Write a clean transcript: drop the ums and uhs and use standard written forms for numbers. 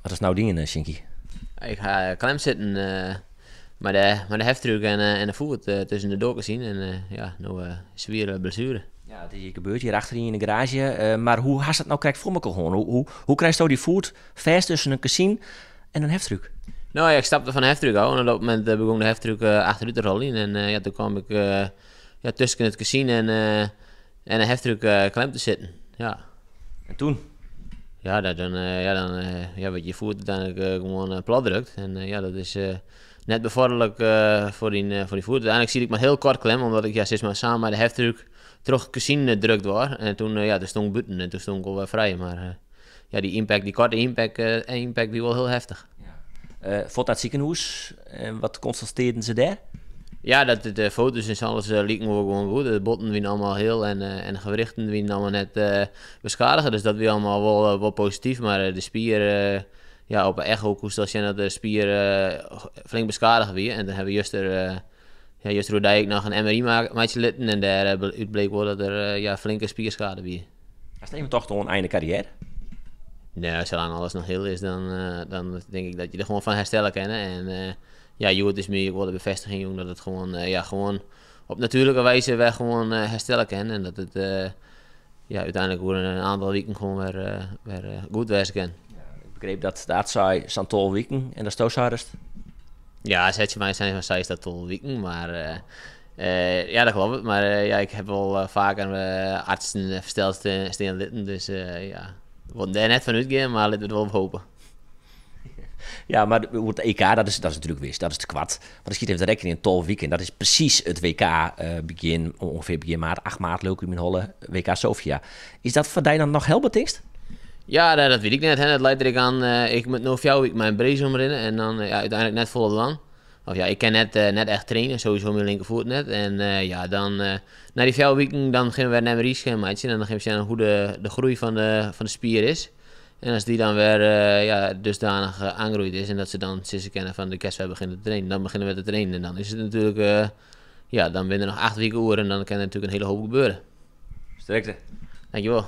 Wat is no dien, Sjinkie? Ik ha klem sitten mei de heftruck en de foet tusken de doarkezyn en ja, no swiere blessuere. Ja, it is hjir gebeurd, hjir achter yn de garaazje. Mar hoe hast it no krekt foar mekoar hân? Hoe krijsto dy foet fêst tusken in kezyn en in heftruck? No ja, ik stapte fan de heftruck ôf en op dat momint begûn de heftruck achterút te rollen en ja, doe kaam ik, ja, tusken it kezyn en de heftruck klem te sitten. Ja. En toen? Ja, dan, ja, wurdt je foet úteinlik gewoan platdrukt. En ja, dat is net befoarderlik foar dyn foet. Uteinlik siet ik mar hiel koart klem, omdat ik, ja, sis mar, samen mei de heftruck troch it kezyn drukt waard. En toen, ja, toen stond ik bûten en toen stond ik alwer frij. Mar ja, dy impact, dy koarte impact wie wol hiel heftich. Ja. Fuort nei it sikehûs. En wat konstatearren se dêr? Ja, dat de foto's en alles liken wol gewoan goed. De botten wiene allegear hiel en de gewrichten wiene allemaal net beskadige. Dus dat wie allemaal wol posityf. Mar de spier, ja, op de echo koest al sjen dat de spier flink beskadige wie. En dan ha we juster, ja, juster oerdei ek noch in MRI meitsje litten. En dêr út bleek wol dat der, ja, flinke spierskade wie. Hast even tocht oan einde karriêre? Nee, salang alles noch hiel is, dan tink ik dat je der gewoan fan herstelle kinne. En ja, hjoed is my ek wol de befêstiging jûn dat it gewoan, ja, gewoan op natuerlike wize wer gewoan herstelle kin. En dat it, ja, úteinlik oer in oantal wiken gewoan wer goed wêze kin. Ja, ik begriep dat de arts sei sa'n 12 wiken en datsto seidest? Ja, se hat my sein fan 6 ta 12 wiken, mar ja, dat kloppet. Mar ja, ik ha wol faker artsen fersteld stean litten, dus ja, we wolle dêr net fan útgean, mar litte we der wol op hoopje. Ja, mar oer it EK, dat is natuerlik wis, dat is te koart. Mar ik siet even te rekkenjen, 12 wiken, dat is presys it WK ûngefear begjin maart, 8 maart leau ik út myn holle, WK Sofia. Is dat foar dy dan noch helber, tinkst? Ja, dat wit ik net. Hè. Dat leit der ek oan. Ik moat no 4 wiken mei in brace omrinne en dan, ja, úteinlik net folle dwaan. Of ja, ik kin net echt traine, sowieso myn linkerfoet net. En ja, dan nei dy 4 wiken dan gean we wer in MRI-scan meitsjen en dan gean we sjen hoe de groei fan de spier is. En as dy dan wer ja, dusdanich oangroeid is en dat se dan sizze kinne fan de kinst wer begjinne te trainen, dan begjinne we te trainen. En dan is it natuerlik, ja, dan binne der noch 8 wiken oer en dan kin der natuerlik in hiele hoop gebeure. Sterkte. Dankjewol.